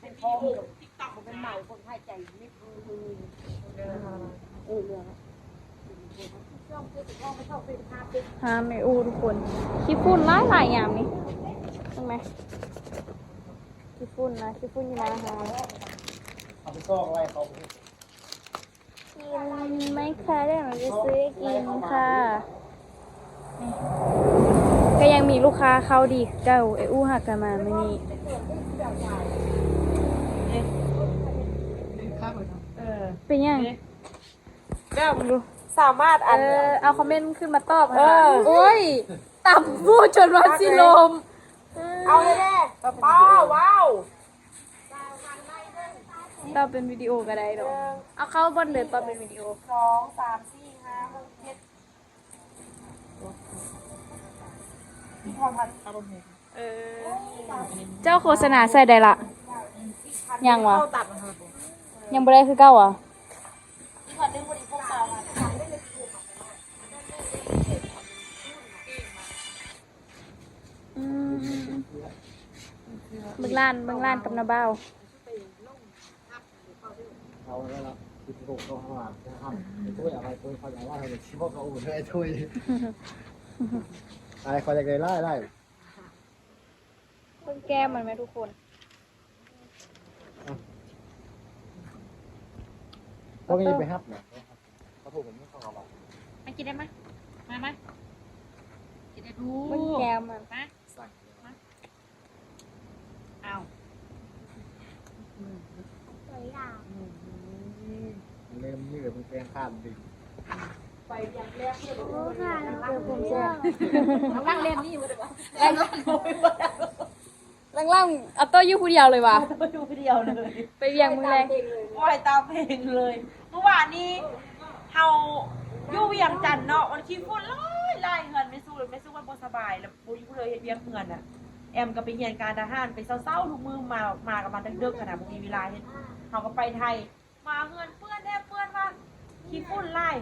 ເປັນຂອງ ບໍ່ແມ່ນເໝົາຄົນຂາຍໃຈ ມີຜູ້ ເອີ ເອີ ເຫຼືອ ຫາແມ່ອູ້ທຸກຄົນ ຂີ້ຝຸ່ນຫຼາຍໆ ຍາມນີ້ ເຫັນໄໝ? ຂີ້ຝຸ່ນນະ ຂີ້ຝຸ່ນຢູ່ໜ້າຮ້ານ ເອົາໄປຊອກໄວ້ເຂົາ ກິນໄໝຄະ? ດຽວໜູຈະຊື້ໃຫ້ກິນຄ່ະ. ນີ້ ກະຍັງມີລູກຄ້າເຂົ້າດີຄືເກົ່າ. ເອື້ອຍອູ້ຫາກະມາມື້ນີ້. ເປັນຫຍັງ? ແບບ ສາມາດ ອັນ ເອີ ເອົາຄອມເມັນຂຶ້ນມາຕອບ. ເອີ ໂອ້ຍ ຕຳປູດຈົນວ່າຊິລົ້ມ. ເອົາແທ້ໆ ປ້າ ວ້າວ. ຕອບເປັນວິດີໂອກະໄດ້ດອກ. ເອົາເຂົ້າບ່ອນເດີ ຕອບເປັນວິດີໂອ. ສອງ ສາມ ສີ່ ຫ້າ ຫົກ ເຈັດ ມີຄວາມພັນ ເອີ ເຈົ້າໂຄສະນາໃສ່ໄດ້ລະ? ຍັງຫວາ? ຍັງບໍ່ໄດ້ຄືເກົ່າຫວາ? ອືມ ເບິ່ງລ້ານ ເບິ່ງລ້ານກັບນ້າບ່າວ. ເອົາແລ້ວລະ ສິບຫົກເຂົ້າຫ້າ ຫ້າ ໄອ້ໂທ້ຍ ເອົາໄວ້ໂທ້ຍ ເຂົາຢາກໄດ້ ເຮົາຊິບອກເຂົາໂອນໃຫ້ໂທ້ຍ. ອ້າຍ ເຂົາຢາກໄດ້ຫຼາຍໆ. ເບິ່ງແກ້ມມັນແມະທຸກຄົນ. ພວກນີ້ໄປຮັບນະ ເຂົາໂທມາ ມາກິນໄດ້ມະ ມາ ມາ ກິນໄດ້ດູ. ເບິ່ງແກ້ມມັນ ມາ ສັ່ງ ມາ ເອົາ ອືມ ຕົວຢ່າງ ອືມ. ເລີ່ມນີ້ເລີຍ ເພິ່ນແປງຂ້າມດິນ ໄປວຽງແລ້ວເພື່ອນ ໂອ້ ຂ້າ ເກີດຜົມເສຍ ຫຼັງໆ ເຫຼັ້ນນີ້ບໍ່ໄດ້ວ່າ ຫຼັງໆ ອາໂຕ້ຢູ່ຜູ້ດຽວເລີຍຫວາ? ຢູ່ຜູ້ດຽວເລີຍ ໄປວຽງມື້ແລງ ປ່ອຍຕາມເພງເລີຍ. ມື້ວານນີ້ເຮົາຢູ່ວຽງຈັນເນາະ ມັນຂີ້ຝຸ່ນຫຼາຍໆ ເຮືອນແມ່ສູ່ ແມ່ສູ່ມັນບໍ່ສະບາຍ ແລ້ວບໍ່ຢູ່ເລີຍ ເຮັດວຽກເຮືອນນະ. ແອມກໍໄປຮຽນການທະຫານ ໄປເຊົ້າໆ ທຸກມື້ ມາ ມາກໍມາເດິກໆ ຫັ້ນນະ ບໍ່ມີເວລາເຮັດ. ເຮົາກໍໄປໄທ ມາເຮືອນເປື້ອນແທ້ເປື້ອນວ່າ ຂີ້ຝຸ່ນຫຼາຍ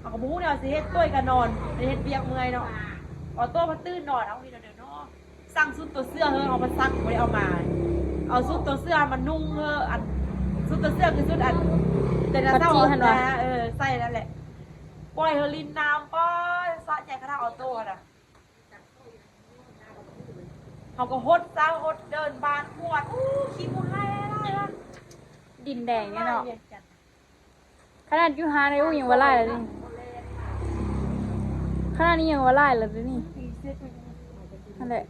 ເຮົາກໍບໍ່ຮູ້ແນວຊິເຮັດ ໂຕ້ຍກໍນອນ ໄດ້ເຮັດວຽກເມື່ອຍເນາະ. ອອໂຕ້ພັດຕື່ນນອນ ເອົານີ້ເດີເນາະ ສັ່ງຊຸດຕົວເສື້ອເຮີ ເອົາມາຊັກ ບໍ່ໄດ້ເອົາມາ ເອົາຊຸດຕົວເສື້ອມານຸ່ງເຮີ ອັນຊຸດຕົວເສື້ອຄືຊຸດອັນ ໄດໂນເສົາຫັ້ນນະ ເອີ ໃສ່ນັ້ນແຫຼະ ປ່ອຍເຮີຫຼິ້ນນ້ຳ ປອຍ ສະໃຈຂະໜາດ ອອໂຕ້ຫັ້ນນະ. ເຮົາກໍຫົດຊະ ຫົດເດີ່ນບານກວດ ອູ້ ຂີ້ຝຸ່ນຫຼາຍໆ ດິນແດງເນາະ. ຂະໜາດຢູ່ຮ້ານໄອ້ອູ້ຍັງວ່າຫຼາຍແລ້ວນີ້ ຂະໜາດນີ້ຍັງວ່າຫຼາຍແລ້ວນີ້ ຫັ້ນແຫຼະ.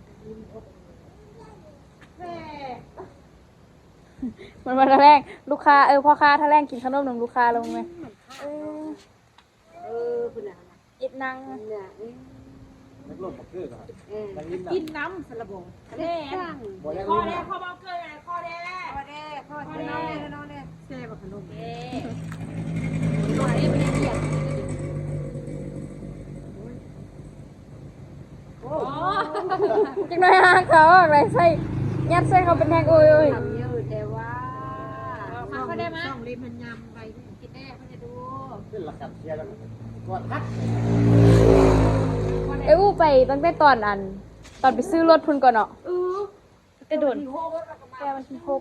ມັນວ່າຖະແຫຼງ ລູກຄ້າ ເອີ ພໍ່ຄ້າຖະແຫຼງກິນຂະໜົມນຳລູກຄ້າ ລະເບິ່ງແມ. ເອີ ເອີ ພຸ້ນນະ ເຮັດໜັງ ເອີ ນັກລົບບັກເກີກະ ເອີ ກິນນຳສະລະບໍ ແມ່ນ ຂໍແດ່ ຂໍບັກເກີກແດ່ ຂໍແດ່ ຂໍແດ່ ຂໍແດ່ ນ້ອງແດ່ ນ້ອງແດ່ ແຊບບັກຂະໜົມ ເອີ ບໍ່ໄດ້ ບໍ່ໄດ້ກຽດ ໂອ້ ຈັກໜ້ອຍຫາເຂົາອອກໄດ້ໃສ່ ຍັດໃສ່ເຂົາເປັນແທ່ງ ໂອ້ຍ ໂອ້ຍ ແຕ່ວ່າ ເອົາມາ ຂໍແດ່ ມາ ສອງເຫຼັ້ມມັນຍຳໄປ ກິນແດ່ເພິ່ນຈະດູ ເປັນລະກັບເຊຍແລ້ວ ກວດຮັກ ເອີ ອູ້ໄປຕັ້ງແຕ່ຕອນອັນ ຕອນໄປຊື້ລົດພຸ້ນກ່ອນເນາະ ເອີ ແຕ່ດົນ ແຕ່ວັນທີຫົກ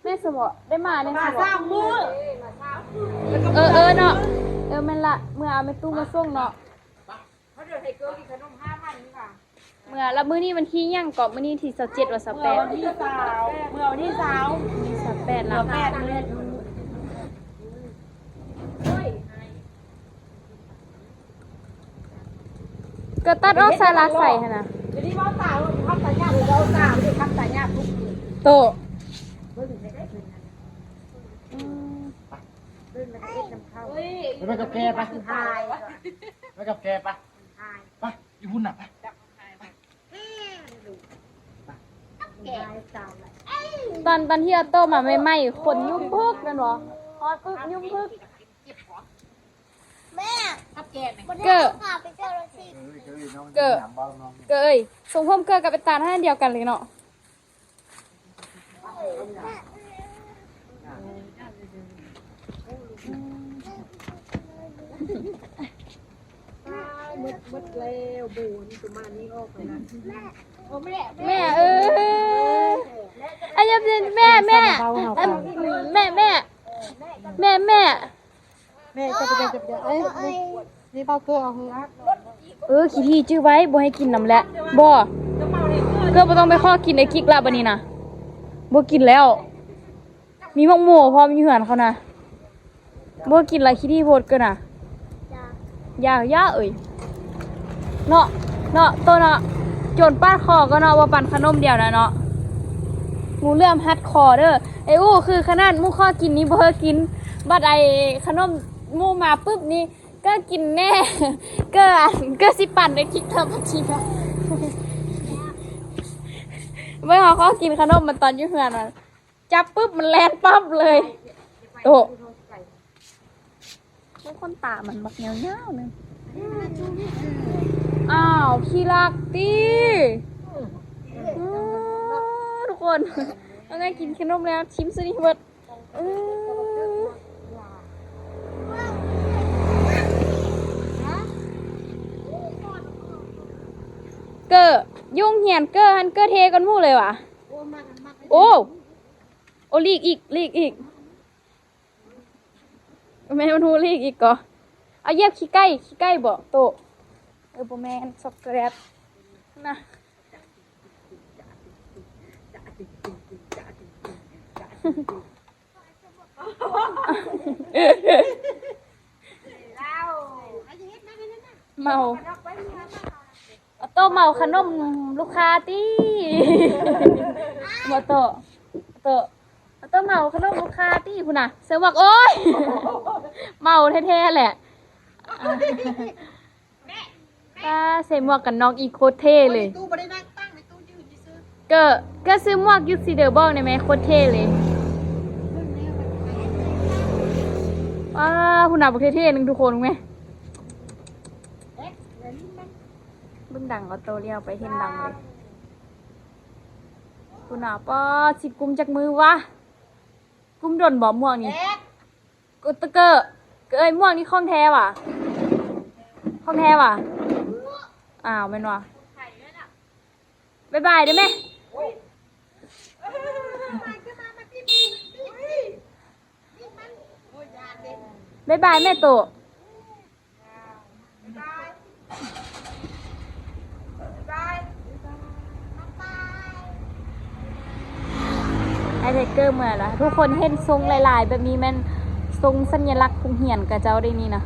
ແມ່ນຊະບໍ ໄດ້ມາແນ່ຊະບໍ ມາສາມມື້ ເອີ ເອີເນາະ ເອີ ແມ່ນລະ ເມື່ອເອົາແມ່ຕູ້ມາສົ່ງເນາະ. ເມື່ອລະມື້ນີ້ວັນທີຫຍັງເກາະ ມື້ນີ້ທີຊາວເຈັດ ວ່າຊາວແປດ ວັນທີຊາວ ເມື່ອວັນທີຊາວ ວັນທີຊາວແປດລະ ຊາວແປດມື້ ກໍຕັດອອກສາລະໃສ່ຫັ້ນນະ ດຽວນີ້ເວົ້າຕາຍ ເວົ້າຕາຍຍາກ ເວົ້າຕາຍ ເວົ້າຕາຍຍາກ ໂຕ ອືມ ໄປກັບແກໄປ ໄປກັບແກໄປ ໄປ ຢູ່ພຸ້ນນະ ໄປ ຕອນ ຕອນທີ່ອາໂຕ້ມາໃໝ່ໆ ຄົນຫຍຸ້ມພຶກແມ່ນບໍ່? ຮອດປຶບຫຍຸ້ມພຶກ ແມ່ ເກີ ເກີ ເກີເອີຍ ຊົງຜົມເກີກັບໄອ້ຕານຫັ້ນດຽວກັນເລີຍເນາະ. ໝົດ ໝົດແລ້ວ ໂບນ ປະມານນີ້ອອກໄປນະ ໂອ້ ແມ່ ແມ່ເອີຍ ອັນນີ້ແມ່ ແມ່ ແມ່ ແມ່ ແມ່ ແມ່ ແມ່ ເຈົ້າໄປເຈົ້າໄປເຈົ້າ ເອີຍ ນີ້ ນີ້ເບົາເກີເອົາເຮືອ ເອີ ຂີ້ຖີ່ຈື່ໄວ້ ບໍ່ໃຫ້ກິນນຳແຫຼະ ບໍ່ ເກີບໍ່ຕ້ອງໄປຂໍກິນໄອ້ກິກລະ ບາດນີ້ນະ ບໍ່ກິນແລ້ວ ມີໝາກໂມພ້ອມຢູ່ເຮືອນເຂົານະ ບໍ່ກິນລະ ຂີ້ຖີ່ໂພດເກີນນະ ຢ່າ ຢ່າເອີຍ ເນາະ ເນາະ ໂຕເນາະ ໂຈນປາດຄໍກໍເນາະ ບໍ່ປັນຂະໜົມດຽວນະເນາະ ງູເຫຼື້ອມຮັດຄໍເດີ ໄອ້ອູ້ ຄືຂະໜາດໝູ່ຂໍກິນນີ້ບໍ່ໃຫ້ກິນ ບັດໄອ້ຂະໜົມໝູ່ມາປຶບນີ້ ເກີກິນແນ່ ເກີອັນ ເກີຊິປັນໄດ້ກິນທຳມະຈິດ ເບິ່ງເຮົາຂໍກິນຂະໜົມມັນຕອນຢູ່ເຮືອນ ມັນຈັບປຶບມັນແລ່ນປັບເລີຍ ໂຕ ໂອ້ ຂົນຕາມັນບັກຍາວໆ ໜຶ່ງ ອ້າວ ຂີ້ລັກຕິ ທຸກຄົນ ເອົາໄງ ກິນຂະໜົມແລ້ວ ຖິ້ມຊະນີ້ເບິດ. ເອີ ເກີ ຢູ່ໂຮງຮຽນເກີຫັ້ນ ເກີເທ່ກວ່າໝູ່ເລີຍຫວາ. ໂອ້ ໂອ້ ຫຼີກອີກ ຫຼີກອີກ ແມ່ນມັນຮູ້ຫຼີກອີກກໍ ເອົາຢຽບຂີ້ໄກ່ ຂີ້ໄກ່ບໍ ໂຕ ເອີ ບໍ່ແມ່ນ ຊັອກໂກແລັດນະ. ເມົາ ອາໂຕ້ເມົາຂະໜົມລູກຄ້າຕິ ບໍ່ໂຕ້ ໂຕ້. ເໝົາຂະໜົມລູກຄ້າຕິພຸ້ນນະ ໃສ່ໝວກ ໂອ້ຍ ເໝົາແທ້ໆແຫຼະ. ປ້າ ໃສ່ໝວກກັນນັອກອີກ ໂຄດເທ່ເລີຍ. ຕູ້ບໍ່ໄດ້ນັ່ງຕັ້ງໃນຕູ້ ຢືນຊື່ໆ. ເກີ ເກີຊື້ໝວກຢູ່ຊິເດີບອກໄດ້ແມ ໂຄດເທ່ເລີຍ. ປ້າ ພຸ້ນນະ ບັກເທ່ໆໜຶ່ງທຸກຄົນ ເບິ່ງແມ. ເບິ່ງດັງກໍໂຕລ້ຽວໄປເຫັນດັງເລີຍ. ພຸ້ນນະ ປ້າ ຊິກຸມຈັກມື້ວະ? ກຸມດົນບໍ່ໝວກນີ້? ກູຕະເກີ ເອີຍ ໝວກນີ້ຂອງແທ້ຫວາ? ຂອງແທ້ຫວາ? ອ້າວ ແມ່ນຫວາ? ບາຍບາຍເດີ້ແມ່. ບາຍບາຍແມ່ໂຕ. ອ້າຍໄທເກີເມື່ອຍລະ. ທຸກຄົນເຫັນຊົງຫຼາຍໆແບບນີ້ແມ່ນຊົງສັນຍະລັກໂຮງຮຽນຂະເຈົ້າເດ້ນີ້ນະ.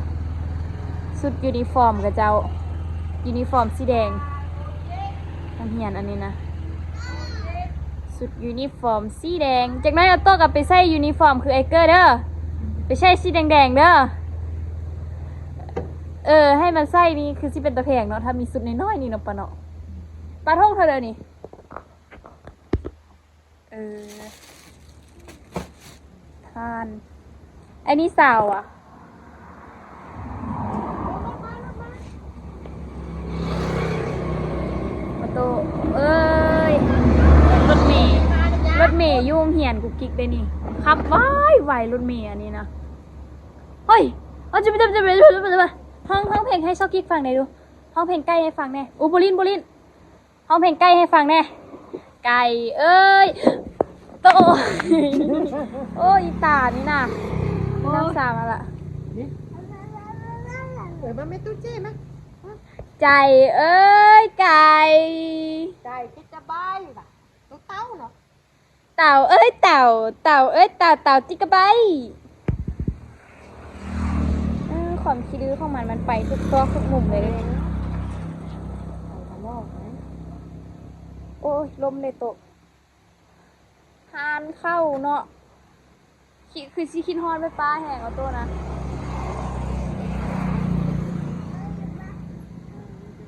ຊຸດຢູນິຟອມຂະເຈົ້າ ຢູນິຟອມສີແດງ ໂຮງຮຽນອັນນີ້ນະ. ຊຸດຢູນິຟອມສີແດງ. ຈັກໜ້ອຍອາໂຕກໍໄປໃສ່ຢູນິຟອມຄືໄອເກີເດີ້. ໄປໃສ່ສີແດງໆເດີ້. ເອີ ໃຫ້ມັນໃສ່ນີ້ຄືຊິເປັນຕາແພງເນາະ ຖ້າມີຊຸດນ້ອຍໆນີ້ເນາະ ປາເນາະ. ປາ ຖົງເທົ່າໃດນີ້? ເອີ ທ່ານ ອັນນີ້ຊາວຫວາ? ປາໂຕ ເອີຍ ລົດເມ ລົດເມຢູ່ໂຮງຮຽນກຸກກິກເດ້ນີ້. ຂັບໄວໆລົດເມອັນນີ້ນະ. ເຮີ້ຍ ເອົາ ຈະໄປ ຈະໄປ ຮ້ອງ ຮ້ອງເພງໃຫ້ຊອກກິກຟັງແດ່ດູ. ຮ້ອງເພງໄກ່ໃຫ້ຟັງແດ່. ໂອ້ ບໍ່ຫຼິ້ນ ບໍ່ຫຼິ້ນ. ຮ້ອງເພງໄກ່ໃຫ້ຟັງແດ່. ໄກ່ເອີຍ ໂຕ ໂອ້ຍ ອີຕານີ້ນະ ໂອ້ຍ ນ້ຳຕາມາລະ. ເອີ ມາແມ່ຕູ້ເຈ້ມາ. ໃຈເອີຍ ໄກ່ ໄກ່ ກິກກະໄບ ໂຕເຕົາເນາະ. ເຕົາເອີຍເຕົາ ເຕົາເອີຍເຕົາ ເຕົາຈິກກະໄບ. ເອີ ຄວາມຂີ້ດື້ຂອງມັນ ມັນໄປທຸກຊອກທຸກມຸມເລີຍເດ້. ໂອ້ຍ ລົ້ມເລີຍໂຕະ. ຮ້ານເຂົ້າເນາະ. ຄິດ ຄືຊິຄິດຮອດແມ່ປ້າແຮງເອົາໂຕະນະ.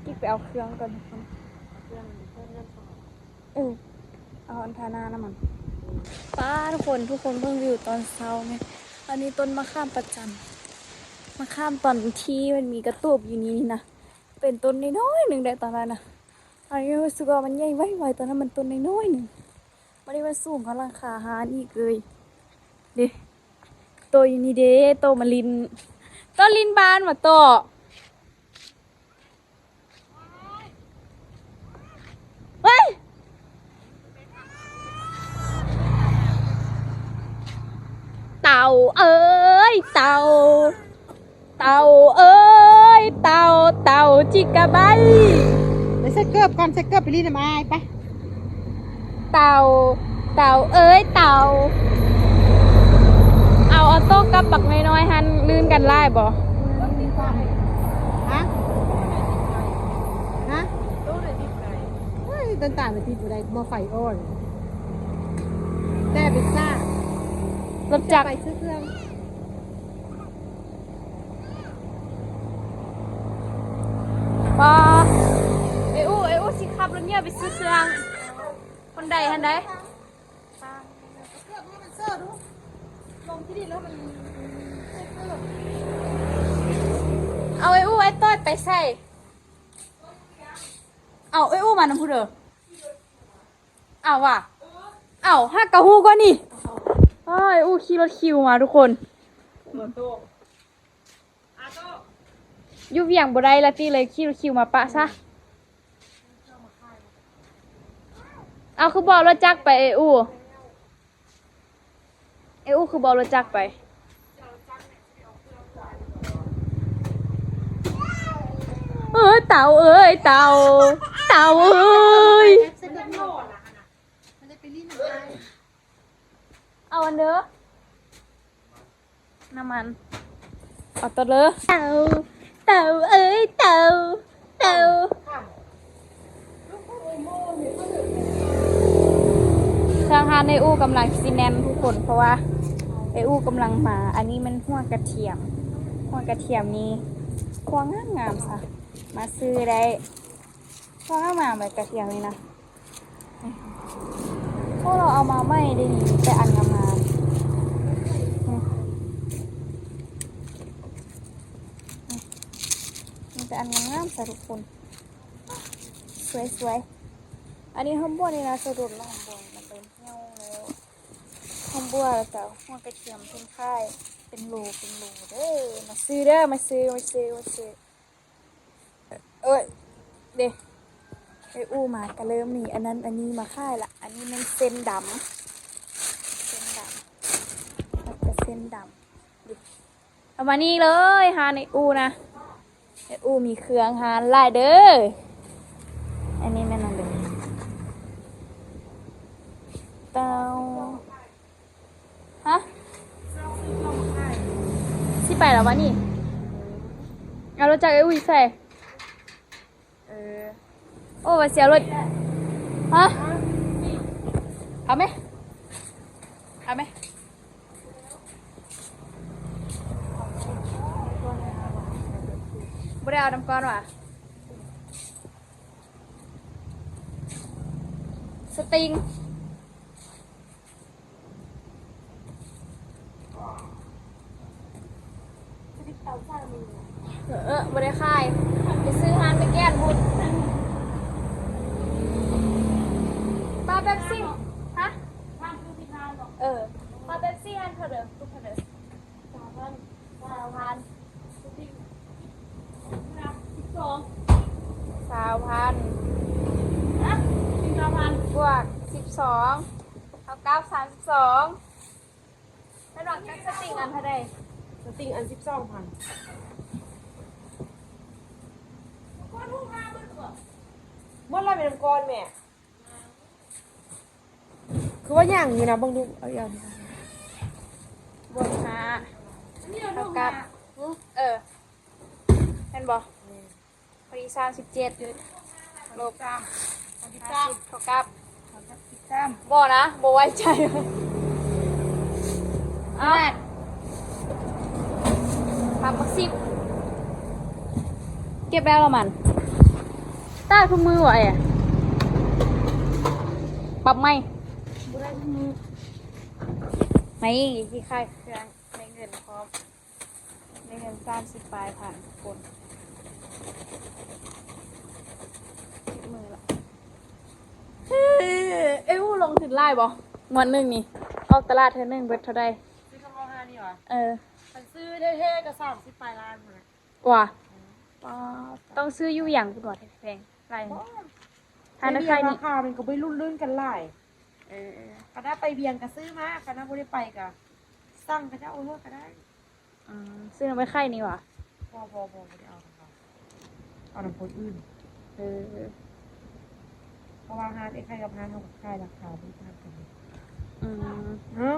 ກິກໄປເອົາເຄື່ອງກ່ອນທຸກຄົນ. ເອີ ເອົາອັນທາໜ້ານຳມັນ. ປ້າ ທຸກຄົນ ທຸກຄົນເບິ່ງວິວຕອນເຊົ້າແມ່. ອັນນີ້ຕົ້ນມະຂາມປະຈັນ ມະຂາມຕອນທີ່ມັນມີກະຕູບຢູ່ນີ້ນະ ເປັນຕົ້ນນ້ອຍໆໜຶ່ງແຫຼະຕອນນັ້ນນະ. ອັນນີ້ຮູ້ສຶກວ່າມັນໃຫຍ່ໄວໆ ຕອນນັ້ນມັນຕົ້ນນ້ອຍໆໜຶ່ງ. ບັດນີ້ມັນສູງກວ່າຫຼັງຄາຮ້ານອີກເລີຍເດ້. ໂຕຢູ່ນີ້ເດ້ ໂຕມາຫຼິ້ນ ໂຕຫຼິ້ນບ້ານຫວາໂຕ. ເອີຍ ເຕົາເອີຍເຕົາ ເຕົາເອີຍເຕົາ ເຕົາຈິກກະໄບ. ໄປໃສ່ເກີບກ່ອນ ໃສ່ເກີບໄປຫຼິ້ນນຳອ້າຍໄປ. ເຕົາ ເຕົາເອີຍເຕົາ. ເອົາ ເອົາໂຕະກັບບັກນ້ອຍໆຫັ້ນ ລື່ນກັນຫຼາຍບໍ່? ຮະ? ຮະ? ໂອ້ຍ ຕົ້ນຕານມັນຕິດບໍ່ໄດ້ ໝໍ້ໄຟອ່ອນ. ແຕ່ເປັນຊາ ລົດຈັກ ໄປຊື້ເຄື່ອງ. ປາ ເອອູ ເອອູຊິຂັບລົດເມໄປຊື້ເຄື່ອງ ຄົນໃດຫັ້ນໃດ. ເອົາເອອູ ໄອ້ຕ້ອຍໄປໃສ? ເອົາເອອູມານຳຜູ້ເດີ. ເອົາຫວາ ເອົາ ຫາກະຮູ້ກ່ອນນີ້. ອ້າຍ ອູຂີ່ລົດຄິວມາທຸກຄົນ. ຢູ່ວຽງບໍ່ໄດ້ລະຕິ ເລີຍຂີ່ລົດຄິວມາປະຊະ. ເອົາ ຄືບໍ່ເອົາລົດຈັກໄປເອອູ? ເອອູຄືບໍ່ເອົາລົດຈັກໄປ? ເອີຍ ເຕົາເອີຍ ເຕົາ ເຕົາເອີຍ. ເອົາອັນເດີ ນ້ຳມັນ ເອົາໂຕເດີ. ເຕົາ ເຕົາເອີຍ ເຕົາ ເຕົາ. ເຄື່ອງຮ້ານເອື້ອຍອູ້ກຳລັງຊິແໜ້ນທຸກຄົນ ເພາະວ່າເອື້ອຍອູ້ກຳລັງມາ. ອັນນີ້ແມ່ນຫົວກະທຽມ ຫົວກະທຽມນີ້ ຫົວງາມໆຊະ ມາຊື້ໄດ້. ພໍງາມໆ ໃບກະທຽມນີ້ນະ. ໂອ້ ລາວເອົາມາໃໝ່ເດ້ນີ້ ມີແຕ່ອັນງາມໆ ມີແຕ່ອັນງາມໆຊະທຸກຄົນ ສວຍໆ. ອັນນີ້ຫອມບົວນີ້ນະ ສະດຸດແລ້ວ ຫອມບົວມັນເລີ່ມຫ່ຽວແລ້ວ. ຫອມບົວ ແລ້ວກະຫົວກະທຽມເພິ່ນຂາຍເປັນໂລ ເປັນໂລເດີ. ມາຊື້ເດີ ມາຊື້ ມາຊື້ ມາຊື້. ເອີຍ ເດ້ ເອື້ອຍອູ້ມາກະເລີ່ມມີອັນນັ້ນອັນນີ້ມາຂາຍລະ. ອັນນີ້ແມ່ນເສັ້ນດຳ ເສັ້ນດຳ ແລ້ວກະເສັ້ນດຳ ເດ້ ເອົາມານີ້ເລີຍ ຮ້ານເອື້ອຍອູ້ນະ. ເອື້ອຍອູ້ມີເຄື່ອງຮ້ານຫຼາຍເດີ. ອັນນີ້ແມ່ນອັນເດີ ເຕົ້າ ຮະ ຊິໄປແລ້ວວະນີ້. ເອົາລົດຈັກເອື້ອຍອູ້ຢູ່ໃສ? ເອີ ໂອ້ ວ່າຊິເອົາລົດ ຮະ ເອົາໄໝ ເອົາໄໝ ບໍ່ໄດ້ເອົານຳກ່ອນຫວາ? ສະຕິງ ເອີ ບໍ່ໄດ້ຂາຍ ໄປຊື້ຮ້ານໄປແກ້ນພຸ້ນ. ປາເປັບຊີ ຮະ ເອີ ປາເປັບຊີຫັ້ນເທົ່າເດີ ເທົ່າເດີ? ຊາວພັນ ຊາວພັນ ຮະ ຊາວພັນ ບວກສິບສອງ ເທົ່າກັບສາມສິບສອງ. ແມ່ນວ່າກັບສະຕິງອັນເທົ່າໃດ? ສະຕິງອັນສິບສອງພັນ. ໝົດແລ້ວແມ່ນຳກ່ອນແມ່. ຄືວ່າຍັງຢູ່ນະ ເບິ່ງດູ ເອົາອີກອັນ ບວກຫ້າ ເທົ່າກັບ ເອີ ແມ່ນບໍ່? ພໍດີສາມສິບເຈັດ ລົບສາມ ເທົ່າກັບ ບໍ່ນະ ບໍ່ໄວ້ໃຈ. ເອົາ ປັບບັກສິບ ເກັບແລ້ວລະມັນ ຕາຍທຸກມື້ຫວາ ເອ ປັບໃໝ່ ບໍ່ໄດ້ທຸກມື້. ນີ້ ທີ່ຂາຍເຄື່ອງ ໄດ້ເງິນພ້ອມ ໄດ້ເງິນສາມສິບປາຍພັນທຸກຄົນ. ເອີ ເອື້ອຍອູ້ລົງທຶນຫຼາຍບໍ່? ງວດໜຶ່ງນີ້ ອອກຕະຫຼາດເທື່ອໜຶ່ງເບິດເທົ່າໃດ? ຊື້ຄຳເວົ້າຫ້ານີ້ຫວາ? ເອີ ຄັນຊື້ແທ້ໆກໍສາມສິບປາຍລ້ານພຸ້ນແຫຼະ. ຫວາ? ອືມ ປາ ຕ້ອງຊື້ຢູ່ຫຍັງພຸ້ນຫວາ ແພງໆ ຫຼາຍ? ບໍ່ ຮ້ານຂາຍນີ້ ລາຄາມັນກໍບໍ່ລຸ້ນໆກັນຫຼາຍ. ເອີ ຄັນວ່າໄປວຽງກໍຊື້ມາ ຄັນວ່າບໍ່ໄດ້ໄປກໍສັ່ງເຂົາເຈົ້າເອົາໂລດກໍໄດ້. ອືມ ຊື້ນຳໄອ້ໄຂ່ນີ້ຫວາ? ບໍ່ ບໍ່ ບໍ່ ບໍ່ໄດ້ເອົານຳເຂົາ ເອົານຳຄົນອື່ນ. ເອີ ເພາະວ່າຮ້ານໄອ້ໄຂ່ກັບຮ້ານເຮົາກໍຂາຍລາຄາບໍ່ຕ່າງກັນເດ້. ອືມ ເນາະ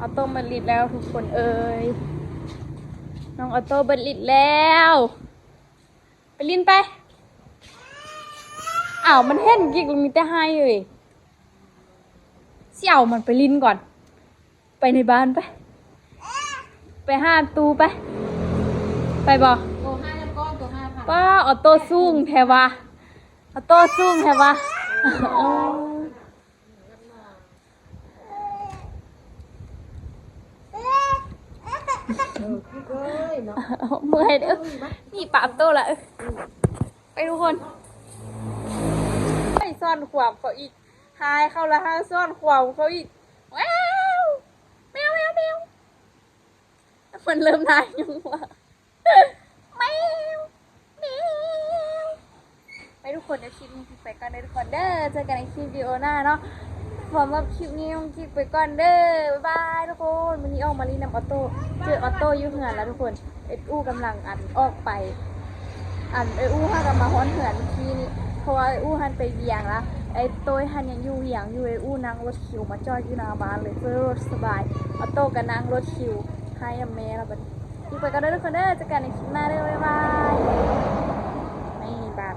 ອໍໂຕ້ເບິດລິດແລ້ວທຸກຄົນເອີຍ ນ້ອງອໍໂຕ້ເບິດລິດແລ້ວ. ໄປຫຼິ້ນໄປ. ອ້າວ ມັນເຫັນກິກ ມັນມີແຕ່ໄຫ້ເອີຍ. ຊິເອົາມັນໄປຫຼິ້ນກ່ອນ. ໄປໃນບ້ານໄປ. ໄປຫາຕູ້ໄປ. ໄປບໍ່? ໂຕຫ້ານຳກ້ອນ ໂຕຫ້າພັນ. ປ້າ ອໍໂຕ້ສູງແທ້ຫວາ. ອໍໂຕ້ສູງແທ້ຫວາ. ເມື່ອຍເດີ ນີ້ປາບໂຕລະ. ໄປທຸກຄົນ ໄປຊ້ອນຄວາມເຂົາອີກ ຫາຍເຂົາລະຫາຊ້ອນຄວາມເຂົາອີກ. ແມວ ແມວ ແມວ ແມວ ມັນເລີ່ມນາຍຍັງວະ. ແມວ ແມວ ໄປທຸກຄົນ ດຽວຄລິບນີ້ໄປກ່ອນເດີທຸກຄົນເດີ ເຈີກັນໃນຄລິບວິດີໂອໜ້າເນາະ. ສຳລັບຄລິບນີ້ນ້ອງກິກໄປກ່ອນເດີ ບາຍບາຍທຸກຄົນ. ມື້ນີ້ອອກມາຫຼິ້ນນຳອໍໂຕ້ ເຈີອໍໂຕ້ຢູ່ເຮືອນລະທຸກຄົນ. ເອື້ອຍອູ້ກຳລັງ ອັນ ອອກໄປ ອັນ ເອື້ອຍອູ້ຫາກະມາຮອດເຮືອນເມື່ອກີ້ນີ້ ເພາະວ່າເອື້ອຍອູ້ຫັ້ນໄປວຽງລະ ໄອ້ໂຕ້ຫັ້ນຍັງຢູ່ວຽງຢູ່. ເອື້ອຍອູ້ນັ່ງລົດ ຄິວມາຈອດຢູ່ໜ້າບ້ານເລີຍ ເພື່ອລົດສະບາຍ. ອາໂຕ້ກໍນັ່ງລົດຄິວໃຫ້ນຳແມ່ລະບັດນີ້. ກິກໄປກ່ອນເດີທຸກຄົນເດີ ເຈີກັນໃນຄລິບໜ້າເດີ ບາຍບາຍ. ນີ້ ປາກ